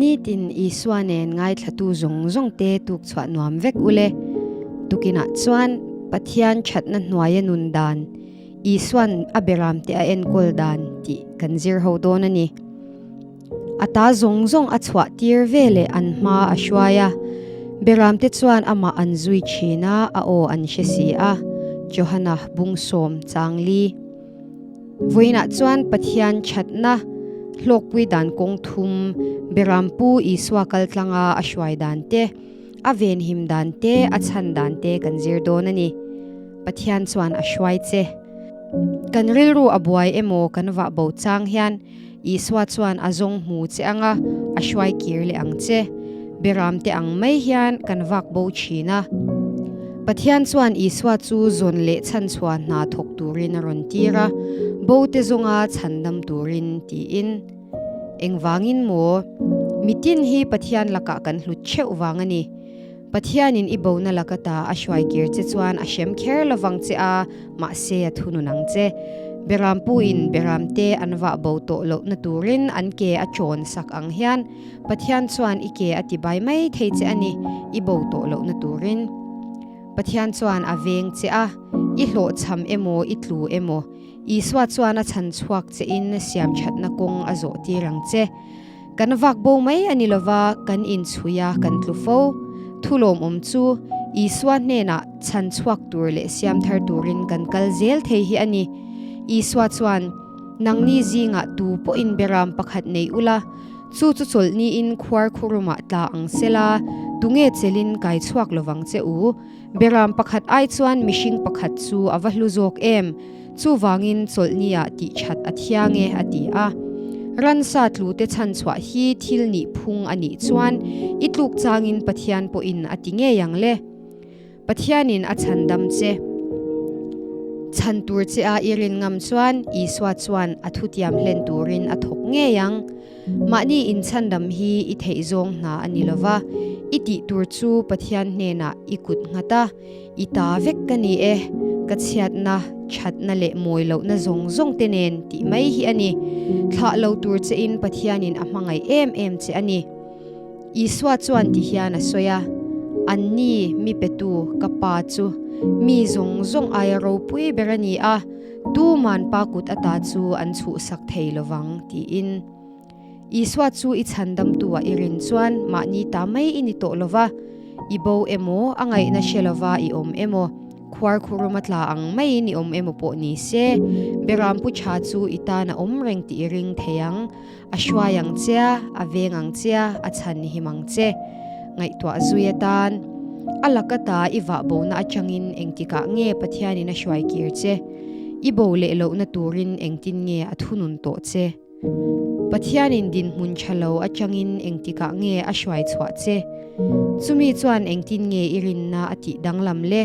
Nitin Isua nen ngaithlatu zawng zawng te tuk chhuah nuam vek ule. Tukinah chuan Pathian thatna hnuaia nun dan, Isuan a beram te a enkawl dan tih kan zir ho dawn a ni. A ta zawng zawng a chhuah tir ve leh an hma a hruai a, beramte chuan amah an zui thin a, a aw an hre si a, Johana bungsawm changli. Vawiinah chuan Pathian thatna hlawkpui dan kawng thum Berampu Isua kaltlanga a hruai dan te, a venhim dan te, a chhan dan te kan zir dawn a ni. Pathian chuan a hruai che. Kan rilru a buai emaw kan vah bo chang hian Isua chuan a zawng hmu che anga a hruai kir leh ang che. Beram te ang mai hian kan vak bo thin a. Pathian chuan Isua chu zawn leh chhanchhuah hna thawk turin a rawn tir a, bo te zawnga chhandam turin tiin. Engvangin maw? Mitin hi Pathian lakah kan hlut theuh vang a ni. Pathianin i bona laka ta a hruai kir che chuan a hrem kher lovang che a, mahse a thunun ang che. Berampuin beramte an vah bo tawh lohna turin an ke a chawn sak ang hian Pathian chuan i ke a ti bai mai thei che a ni, i bo tawh lohna turin. Pathian chuan a veng che a, i hlawhchham emaw i tlu emaw, Isua chuan a chhan chhuak che in siamthatna kawng a zawh tir ang che. Kan vak bo mai a ni lova, kan inchhui a, kan tlu fo. Thu lawmawm chu, Isua hnenah chhan chhuak tur leh siam thar turin kan kal zel thei hi a ni. Isua chuan, Nangni zingah tu pawhin beram pakhat nei ula, chu chu chawlhniin khuar khurumah tla ang sela, tunge chelin kai chhuak lovang che u? Beram pakhat ai chuan mihring pakhat chu a va hlu zawk em? Chuvangin chawlhniah tih that a thiang e, a ti a. Ransa tlute chhan chhuah hi thil nih phung a nih chuan i tluk changin Pathian pawhin a ti ngei ang le. Pathianin a chhan dam che. Chhan tur che a i rin ngam chuan Isua chuan a thutiam hlen turin a thawk ngei ang. Mahni inchhandam hi i theih zawng hna a ni lova, i tih tur chu Pathian hnenah i kut nghat a, i ta vek ka ni e, ka chhiatna, thatna leh mawi lohna zawng zawng te nen tih mai hi a ni. Thlah lo tur chein Pathianin a hmangaih em em che a ni. Isua chuan ti hian a sawi a, Anni, mi petu, ka Pa chu mi zawng zawng aia ropui ber a ni a, Tuman pa kut ata chu an chhuhsak thei lovang, tiin. Isua chu i chhandamtu ah i rin chuan mahni ta mai i ni tawh lova, i bo emaw, a ngaihna hre lova i awm emaw, khuar khurum a tla ang maiin i awm emaw pawh ni se, Berampu tha chu i tan a awm reng tih i ring thei ang. A hruai ang che a, a veng ang che a, a chhan him ang che. Ngaihtuah zui atan, A laka ta i vah bona atangin engtikah nge Pathianin a hruai kir che? I bo leh lohna turin engtin nge a thunun tawh che? Pathianin dinhmun tha lo atangin engtikah nge a hruai chhuah che? Chumi chuan engtin nge i rinna a tih danglam le?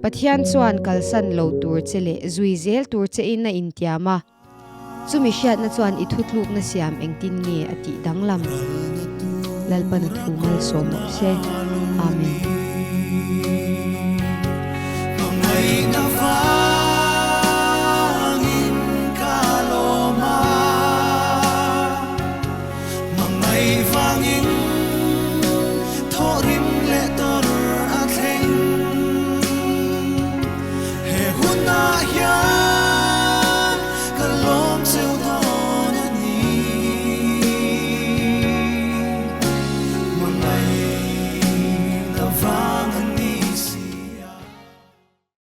Pathian chuan kalsan lo tur che leh zui zel tur chein a intiam a. Chumi hriatna chuan i thutlukna siam engtin nge a tih danglam? Lalpan a thu malsawm rawh se. Amen.